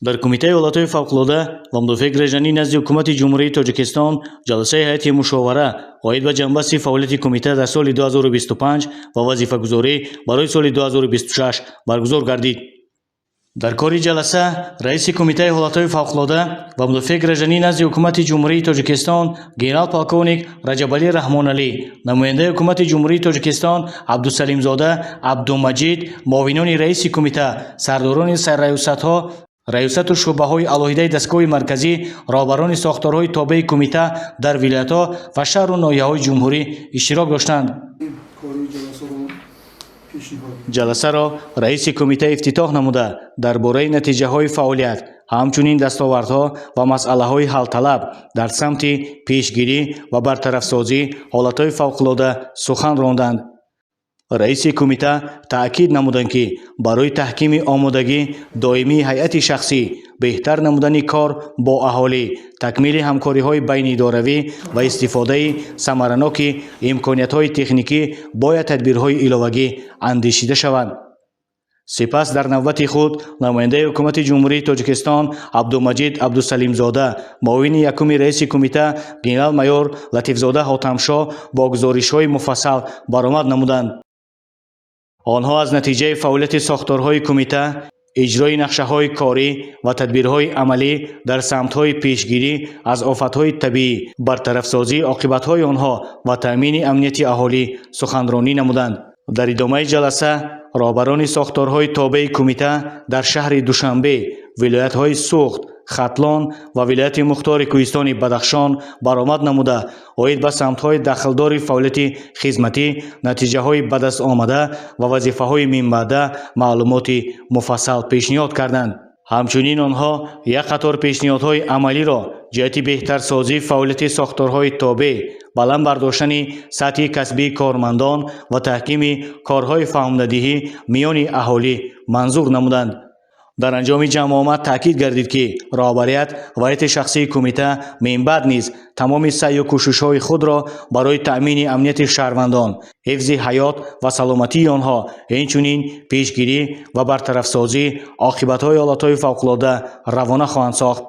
Дар Кумитаи ҳолатҳои фавқулода ва мудофиаи гражданӣ назди Ҳукумати Ҷумҳурии Тоҷикистон ҷаласаи ҳайати мушовара оид ба ҷамъбасти фаъолияти кумита дар соли 2025 ва вазифагузорӣ барои соли 2026 баргузор гардид. Дар кори ҷаласа раиси Кумитаи ҳолатҳои фавқулода ва мудофиаи гражданӣ назди Ҳукумати Ҷумҳурии Тоҷикистон генерал-полковник Раҷабалӣ Раҳмоналӣ, намояндаи Ҳукумати Ҷумҳурии Тоҷикистон Абдусалимзода Абдумаҷид, муовинони раиси кумита, сардорони сарраёсатҳо, раёсату шӯъбаҳои алоҳидаи дастгоҳи марказӣ, роҳбарони сохторҳои тобеи кумита дар вилоятҳо ва шаҳру ноҳияҳои ҷумҳурӣ иштирок доштанд. Ҷаласаро раиси кумита ифтитоҳ намуда, дар бораи натиҷаҳои фаъолият, ҳамчунин дастовардҳо ва масъалаҳои ҳалталаб дар самти пешгирӣ ва бартарафсозии ҳолатҳои фавқулода сухан ронданд. Раиси кумита таъкид намуданд, ки барои таҳкими омодагии доимии ҳайати шахсӣ, беҳтар намудани кор бо аҳолӣ, такмили ҳамкориҳои байниидоравӣ ва истифодаи самараноки имкониятҳои техникӣ бояд тадбирҳои иловагӣ андешида шаванд. Сипас дар навбати худ намояндаи Ҳукумати Ҷумҳурии Тоҷикистон Абдумаҷид Абдусалимзода, муовини якуми раиси кумита генерал-майор Латифзода Ҳотамшоҳ бо гузоришҳои муфассал баромад намуданд. Онҳо аз натиҷаи фаъолияти сохторҳои кумита, иҷрои нақшаҳои корӣ ва тадбирҳои амалӣ дар самтҳои пешгирӣ аз офатҳои табиӣ, бартарафсозии оқибатҳои онҳо ва таъмини амнияти аҳолӣ суханронӣ намуданд. Дар идомаи ҷаласа роҳбарони сохторҳои тобеи кумита дар шаҳри Душанбе, вилоятҳои Суғд, Хатлон ва вилояти мухтори Кӯҳистони Бадахшон баромад намуда, оид ба самтҳои дахлдори фаъолияти хизматӣ, натиҷаҳои ба даст омада ва вазифаҳои минбаъда маълумоти муфассал пешниҳод карданд. Ҳамчунин онҳо як қатор пешниҳодҳои амалиро ҷиҳати беҳтарсозии фаъолияти сохторҳои тобеъ, баланд бардоштани сатҳи касбии кормандон ва таҳкими корҳои фаҳмдадиҳӣ миёни аҳолӣ манзур намуданд. Дар анҷоми ҷамъомад таъкид гардид, ки роҳбарият ва ҳайати шахсии кумита минбаъд низ тамоми саъю кӯшишҳои худро барои таъмини амнияти шаҳрвандон, ҳифзи ҳаёт ва саломатии онҳо, инчунин пешгирӣ ва бартарафсозии оқибатҳои ҳолатҳои фавқулода равона хоҳанд сохт.